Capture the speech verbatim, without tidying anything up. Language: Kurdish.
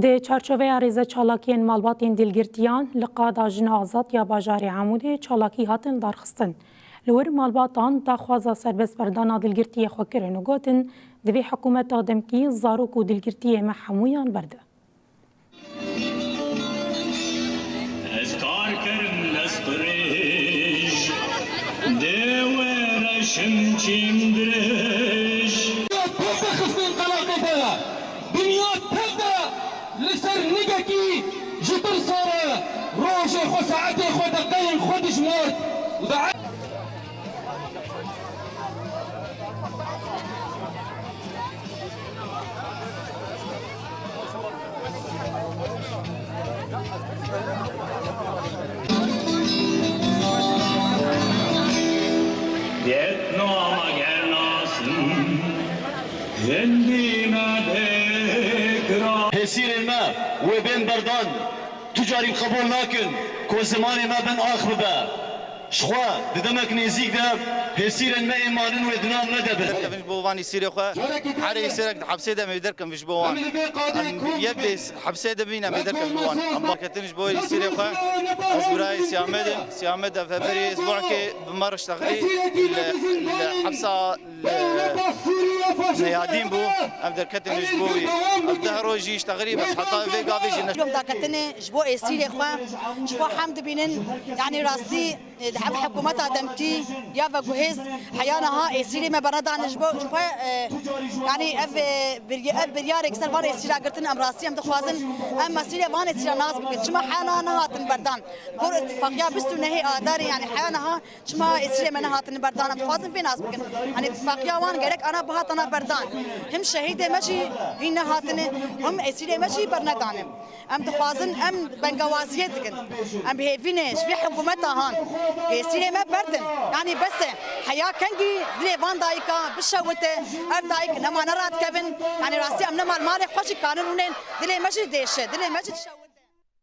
Di çarçoveya rêze çalakiyên malbatên dilgirtiyan li qada Jina Azad ya bajarê Amûdê çalakî hatin lidarxistin. Li wir malbatan daxwaza serbestberdana dilgirtiyê xwe kirin û gotin, divê hikûmeta demkî zarok û dilgirtiyê me hemûyan berde. Ez kar kerim dest qirêj, dê were şim çîm dirêj. Pir dixistin qelaqê te ye. Dinya tev de li ser nigekî ji tirsa re rojê xwe, saetê xwe, deqeyên xwe dijmart û de Yet nama gernasin, hindî me bêkira. Hêsîrên me wê bên berdan, tu carî qebûl nakin ku zimanê me bin ax bibe. Jixwe di demek nêzîk de hêsîrên me ê manin wê di nav me de bin. Derkevin ji bo van hêsîrê xwe, herê hêsîrek di hepsê de em ê derkevin ji bo wan. Em yek dê hepsê de bîn em ê derkevin ji bo wan. Em derketin ji bo hêsîrê xwe. Ez birayê Siyamê de, Siyamê de veberî ez borkê bi me re ştexilî li, li hepsa li Neyadîn bû. Em derketin ji bo wî. Ev deh roj jî ştexilî bes heta vê gavê jî ne. Lom derketinê ji bo êsîrê xwe, ji xwe hem dibînin. Yanî rastî, e, di ev hikûmeta demkî ya veguhêz heya niha êsîrê me bernedane ji bo, ji xwe, e, yanî ev, e, birye-, ev biryarek ser van êsîra girtin, em rastî em dixwazin, em mesîrê van êsîra nas bikin. Çima heya niha nehatin berdan? Gor îtifaqiya bîst û nehê Adarê, yanî heya niha çima êsîrê me nehatine berdan? Em dixwazin vê nas bikin. Yanî îtifaqiya wan gerek ana bihatana berdan. Him şehîdê me jî hîn nehatine, him êsîrê me jî bernedane. Em dixwazin, em bengewaziyê dikin. Em bi hêvî ne ji vê hikûmeta han êsîrê me berdin. Yanî bes e. Heya kengî dilê van dayika bişewite. Ev dayik nema neradikevin. Yanî rastî em nema li malê xwe jî kanin rûnên. Dilê me jî dêşe. Dilê me jî dişewite.